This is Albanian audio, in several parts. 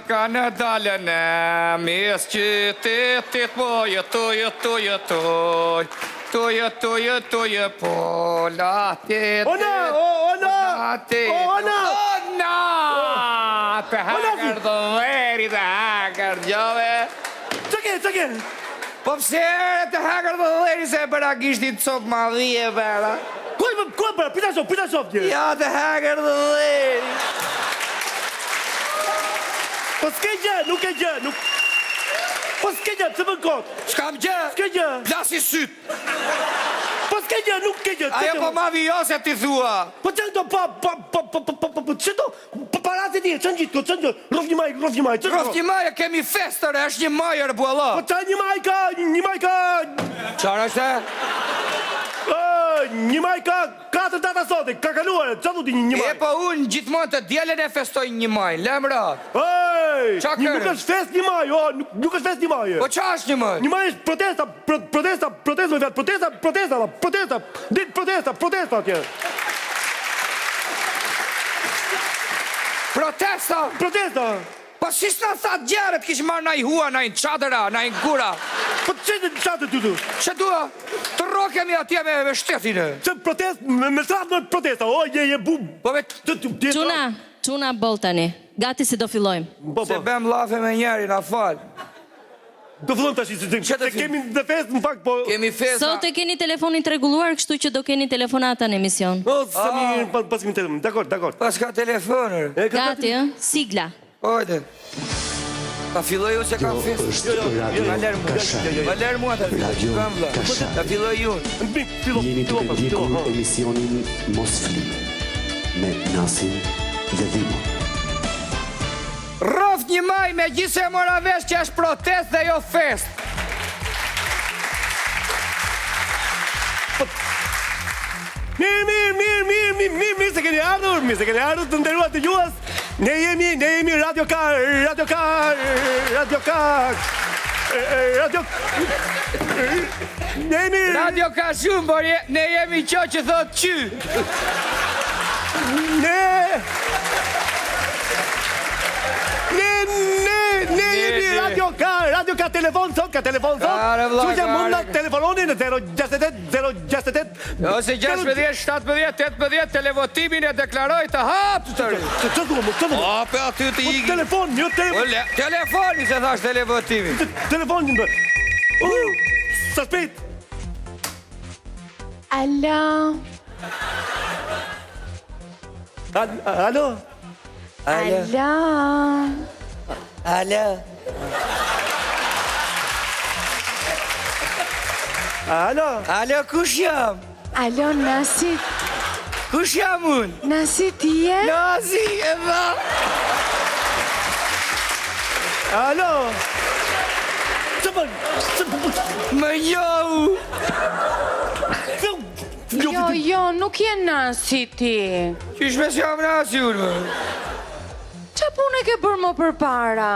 kanë dalë në mes qytetit po jetoj, jetoj, jetoj. Toj, jetoj, jetoj, po la te O na, o, o na, o, o na. O na, të hëngër të dheri, të hëngër gjove. Ç'a ke, ç'a ke? Po pse të hëngër të dheri se e bëra gishtin copë ma dhi e bëra. Ku e ku e bëra? Prit ta shoh, prit ta shoh ti. Ja të hëngër të dheri. Po s'ke gjë, nuk ke gjë, nuk Po s'ke gjë, pse bën kot? S'kam gjë. S'ke gjë. Plasi syt. Po s'ke gjë, nuk ke gjë. Ajo po ma vijo se ti thua. Po ç'janë këto pa pa pa pa pa pa pa ç'to? Po para se ti, ç'janë gjithë këto, ç'janë këto? Rroftë një maj, rroftë një maj, ç'është? Rroftë një maj, kemi festë, re, është një maj re bualla. Po ça një maj ka, një maj ka. Çfarë është? Ë, një maj ka katër data sot, ka kaluar, ça thu ti një maj? E po unë gjithmonë të dielën e festoj një maj, lëm rahat. Ej, Ça një nuk është festë një maj, o, nuk, nuk është festë një maj. Po ça është një maj? Një maj është protesta, pro, protesta, protesta, me fjalë, protesta, protesta, protesta, ditë protesta, protesta atje. Protesta? Protesta. Po si s'na thatë gjëra të kishim marrë naj hua, naj çadëra, naj gura. Po ç'të çadër ty tu? Ç'të dua? Të rrokemi atje me me shtetin. Ç'të protestë, me me me protesta, o je je bu. Po me Çuna, çuna boll tani. Gati se do fillojmë. Po, po. Se bëmë llafe me njërin, na fal. Do fillojmë tash, se se kemi dhe festë në fakt, po. Kemi festë. Sot e keni telefonin të rregulluar, kështu që do keni telefonata në emision. O, sa mirë, ah. pas kemi telefon. Dakor, dakor. Pas ka telefon. Gati, ë? Sigla. Hajde. Ta filloj unë se kam festë. Kjo është Radio Ma lër mua. Kashar. Ma lër mua ta filloj. Radio Kam vlla. Kashar. Ta filloj unë. Fillo, Jeni fillo, duke fillo, ndjekur emisionin Mos Fli me Nasin dhe Dhimon. Rroftë një maj megjithëse e mora vesh që është protestë dhe jo festë. Mirë, mirë, mirë, mirë, mirë, mirë, mirë se keni ardhur, mirë se keni ardhur të nderuar dëgjues. Ne jemi, ne jemi Radio Ka, Radio Ka, Radio Ka, Radio Ne jemi Radio ka shumë, por je, ne jemi kjo që thotë qy. Ne Ne, ne, ne jemi Radio Ka, Radio ka telefon sot, ka telefon sot. Kështu që mund na telefononi në 068 068 Ose 16, 17, 18, televotimin e deklaroj të hapur. Ç'të thua, më, ç'të thua? Hape aty të po, iki. Telefon, jo telefon. Po, telefoni se thash televotimin. Telefon, më. U, sa shpejt. Alo. Alo. Alo. Alo. Alo. Alo, kush jam? Alo, Nasi. Kush jam unë? Nasi ti je? Nasi, e dha. Alo. Ç'të bën? Ç'të bën? Më njohu. Jo, jo, nuk je Nasi ti. Qysh me s'jam Nasi unë, më? Ça pune ke bërë më përpara?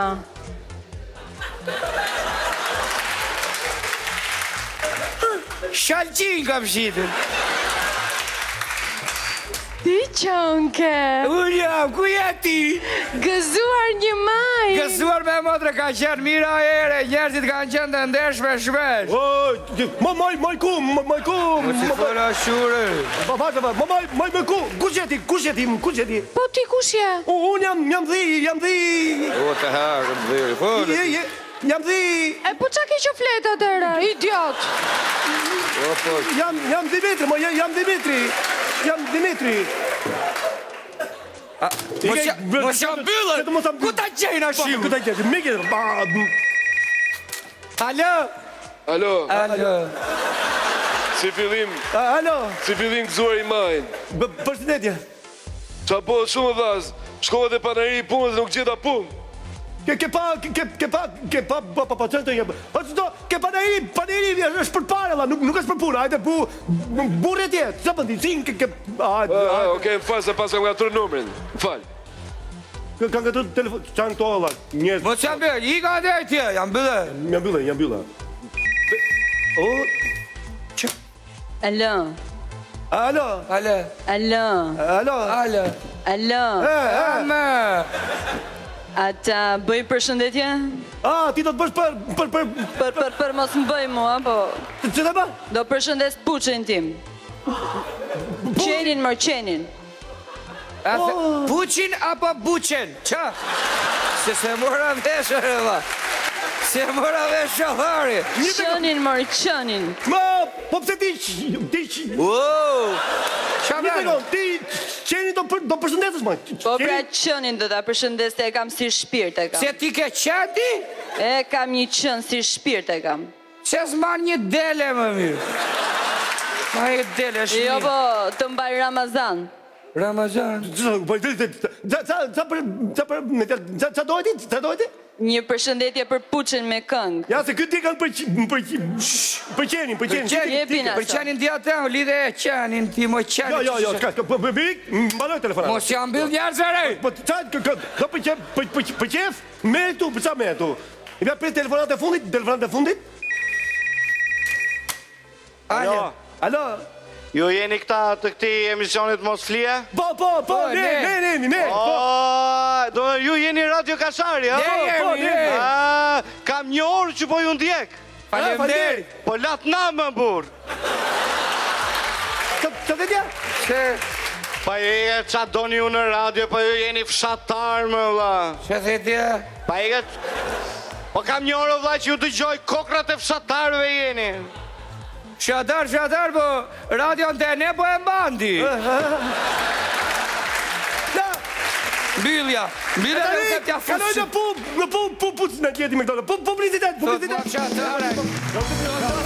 Shalqin kam shitur. Ti qënke. Unë jam, ku je ti? Gëzuar një maj. Gëzuar me motre ka qenë mira ere, njerëzit kanë qenë të ndershme shpesh. O, mo maj, maj ku, maj ku. Mos i fola shure. Pa, pa, pa, mo maj, maj me ku, kush je ti, kush je ti, kush je ti? Po ti kush je? U, unë jam, jam dhi, jam dhi. O, të hëngër dhi, po. Je, je, jam dhi. E po ça ke që flet atëherë, idiot. O, po. Jam, jam Dimitri, mo, jam Dimitri. Jam Dimitri. Mos ja, mos ja mbyllën. Ku ta gjejnë ashtu? Ku ta gjejnë? Mikë, ba. Alo. Alo. Alo. Si fillim. Alo. Si fillim gëzuar një majin. Përshëndetje. Ça po shumë vaz. Shkova te panairi i punës dhe nuk gjeta punë. Ke ke pa ke ke pa ke pa pa pa pa çfarë ke pa çdo ke panairi panairi është për para valla nuk nuk është për punë hajde bu burrë ti çfarë bën ti si ke ke hajde Okej më fal se paskam ngatërru numrin më fal Ka ka ngatërru telefon çan këto valla njerëz Mos jam bërë i ka dhe atje jam mbyllë jam mbyllë jam mbyllë O Që Alo. Alo. Alo. Alo. Alo. Alo. Alo. Ame. A ta bëj përshëndetje? A, ti do të bësh për, për, për... Për, për, për, mos më bëj mua, po... Që të bë? Do përshëndes puçin tim. Qenin, mor, qenin. Oh. Puçin apo buçen? Ça? Se s'e mora vesh, e vlla. S'e mora vesh qallari. Qenin, mor, qenin. Ma, po pse ti, ti... Wow! Ça Një sekond, ti qenin do, për, do përshëndesësh, ma? Po pra qenin do ta përshëndes se e kam si shpirt e kam. Se ti ke qen ti? E kam një qen si shpirt e kam. Pse s'mban një dele më mirë? Ma një dele është Jo mirë. po, të mbaj Ramazan. Ramazan. Po, ça, ça për, ça për, me fjalë, ça, ça do ti? Ça do ti? Një përshëndetje për puçin me këngë. Ja, se ky ti kanë për, për, për qenin, për qenin. Për Jepin për qenin di atë, lidhe e qenin ti mo qenin. Jo, jo, jo, ka, po, po, mbaroj telefonatën. Mos ja mbyll njerëzve re. Po, ça, do për qef, për, për, për qef, merr këtu, për ça merr këtu? I bja prit telefonatën e fundit, telefonatën e fundit. Alo. Alo. Ju jeni këta të këtij emisionit Mos Flije? Po, po, po, ne, ne, ne, ne, po. Do ju jeni Radio Kashari, ha? Ne jemi, po, ne. Ah, kam një orë që po ju ndjek. Faleminderit. Po lat namën, burr. Ç'a the dja? Se Pa e ça doni ju në radio, po ju jeni fshatar më vlla. ç'a the dja? Pa e Po kam një orë vlla që ju dëgjoj kokrat e fshatarëve jeni. Fshatar, fshatar, po radion te ne po e mban ti. Mbyllja, mbyllja dhe unë t'ja Kaloj fus. në pub, në pub, pub, pub, në gjeti me këto, pub, publicitet, Thotë publicitet. mua fshatare.